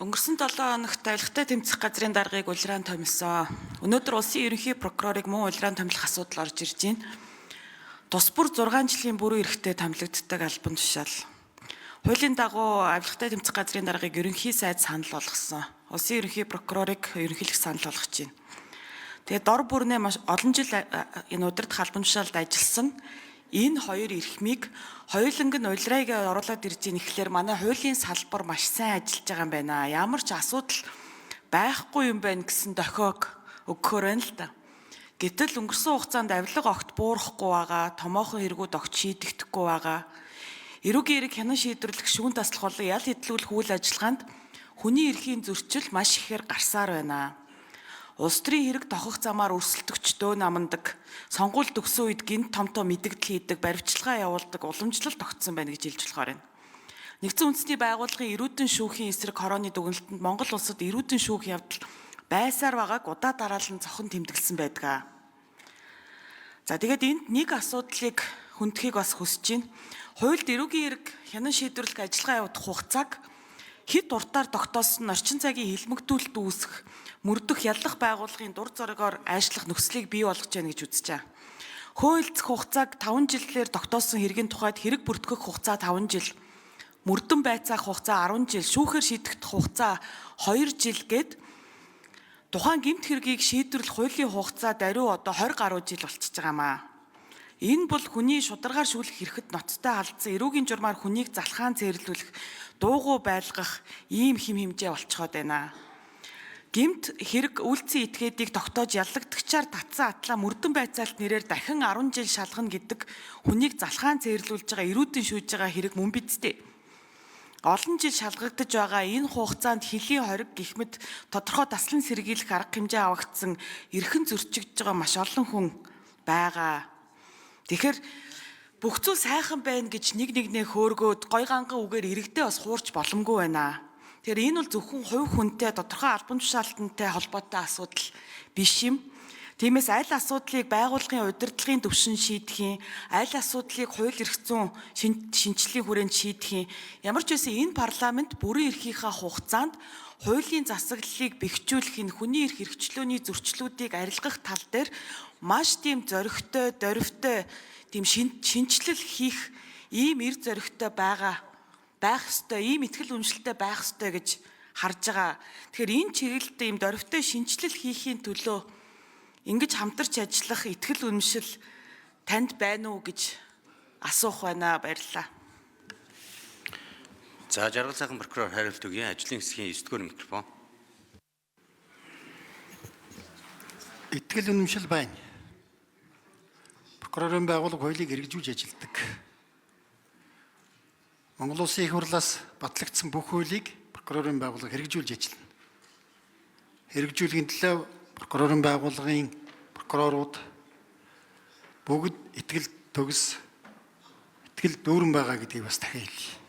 Өнгөрсөн 7 хоногт авилгатай тэмцэх газрын даргаыг улираан томилсон. Өнөөдөр улсын ерөнхий прокурорыг мөн улираан томилох асуудал орж ирж байна. Тус бүр 6 жилийн бүрэн эрхтэй томилогддог албан тушаал. Хуулийн дагуу авилгатай тэмцэх газрын даргаыг ерөнхий сайд санал болгосон. Улсын ерөнхий прокурорыг ерөнхийлөх санал болгож байна. Тэгээд дор бүрнээ маш олон жил энэ удирдах албан тушаалд ажилласан энэ хоёр эрхмийг хоёуланг нь улирайгаа оруулаад ирж ийн гэхлээр манай хуулийн салбар маш сайн ажиллаж байгаа юм байна. Ямар ч асуудал байхгүй юм байна гэсэн дохиог өгөхөр байна л да. Гэтэл өнгөрсөн хугацаанд авилга огт буурахгүй байгаа, томоохон хэрэгүүд огт шийдэгдэхгүй байгаа. Эрүүгийн эрэг хянан шийдвэрлэх, шүүн таслах болон ял хэдлүүлэх үйл ажиллагаанд хүний эрхийн зөрчил маш ихээр гарсаар байна. Улс төрийн хэрэг тохох замаар өрсөлдөгчдөө намандаг, сонгуульд өгсөн үед гинт томтоо мэдэгдэл хийдэг, баривчилгаа явуулдаг уламжлал тогтсон байна гэж хэлж болохоор байна. Нэгдсэн үндэсний байгууллагын эрүүдэн шүүхийн эсрэг хорооны дүгнэлтэнд Монгол улсад эрүүдэн шүүх явдал байсаар байгааг удаа дараалан зохон тэмдэглэсэн байдаг. За, тэгээд энд нэг асуудлыг хүндхийг бас хүсэж байна. Хуульд эрүүгийн эрэг хянан шийдвэрлэх ажиллагаа явуулах хугацааг хэд уртаар тогтоосон нь орчин цагийн хилмигдүүлэлт үүсэх, мөрдөх, яллах байгууллагын дур зоригоор аашлах нөхцөлийг бий болгож байна гэж үзэж байгаа. Хөөилцөх хугацааг 5 жилээр тогтоосон хэргийн тухайд хэрэг бүртгэх хугацаа 5 жил, мөрдөн байцаах хугацаа 10 жил, шүүхээр шийдэгдэх хугацаа 2 жил гээд тухайн гэмт хэргийг шийдвэрлэх хуулийн хугацаа даруй одоо 20 гаруй жил болчихж байгаа маа. Энэ бол хүний шударгаар шүүлэх эрхэд ноцтой алдсан эрүүгийн журмаар хүнийг залхаан цээрлүүлэх, дуугу байлгах ийм хим хэмжээ болцоход байна. Гэмт хэрэг үйлцэн этгээдийг тогтоож яллагдагчаар татсан атлаа мөрдөн байцаалт нэрээр дахин 10 жил шалгана гэдэг хүнийг залхаан цээрлүүлж байгаа, эрүүдэн шүүж байгаа хэрэг мөн биз дээ. Олон жил шалгагдаж байгаа энэ хугацаанд хөлийн хориг гэх мэт тодорхой таслан сэргийлэх арга хэмжээ авагдсан, эрхэн зөрчигдөж байгаа маш олон хүн байгаа. Тэгэхээр бүх зүйл сайхан байна гэж нэг нэгнээ хөөргөөд гой ганган үгээр иргэдээ бас хуурч боломгүй байна. Тэгэхээр энэ бол зөвхөн хувь хүнтэй, тодорхой албан тушаалтантай холбоотой асуудал биш юм. Тиймээс аль асуудлыг байгууллагын удирдлагын түвшин шийдэх юм, аль асуудлыг хууль эрх зүйн шинжлэлийн хүрээнд шийдэх юм. Ямар ч байсан энэ парламент бүрэн эрхийнхаа хугацаанд хуулийн засаглалыг бэхжүүлэх, нь хүний эрх эрхчлөөний зөрчлүүдийг арилгах тал дээр маш тийм зоригтой, дорвитой тийм шинэчлэл хийх ийм эр зоригтой байгаа байх ёстой, ийм итгэл үнэмшилтэй байх ёстой гэж харж байгаа. Тэгэхээр энэ чиглэлд ийм дорвитой шинэчлэл хийхийн төлөө ингэж хамтарч ажиллах итгэл үнэмшил танд байна уу гэж асуух байна. Баярлалаа. За, Жаргал сайхан прокурор хариулт өгье. Ажлын хэсгийн 9 дугаар микрофон. Итгэл үнэмшил байна. Прокурорын байгууллага хуулийг хэрэгжүүлж ажилладаг. Монгол Улсын их хурлаас батлагдсан бүх хуулийг прокурорын байгууллага хэрэгжүүлж ажиллана. Хэрэгжүүлэхийн төлөө прокурорын байгууллагын прокурорууд бүгд итгэл төгс, итгэл дүүрэн байгаа гэдгийг бас дахин хэлье.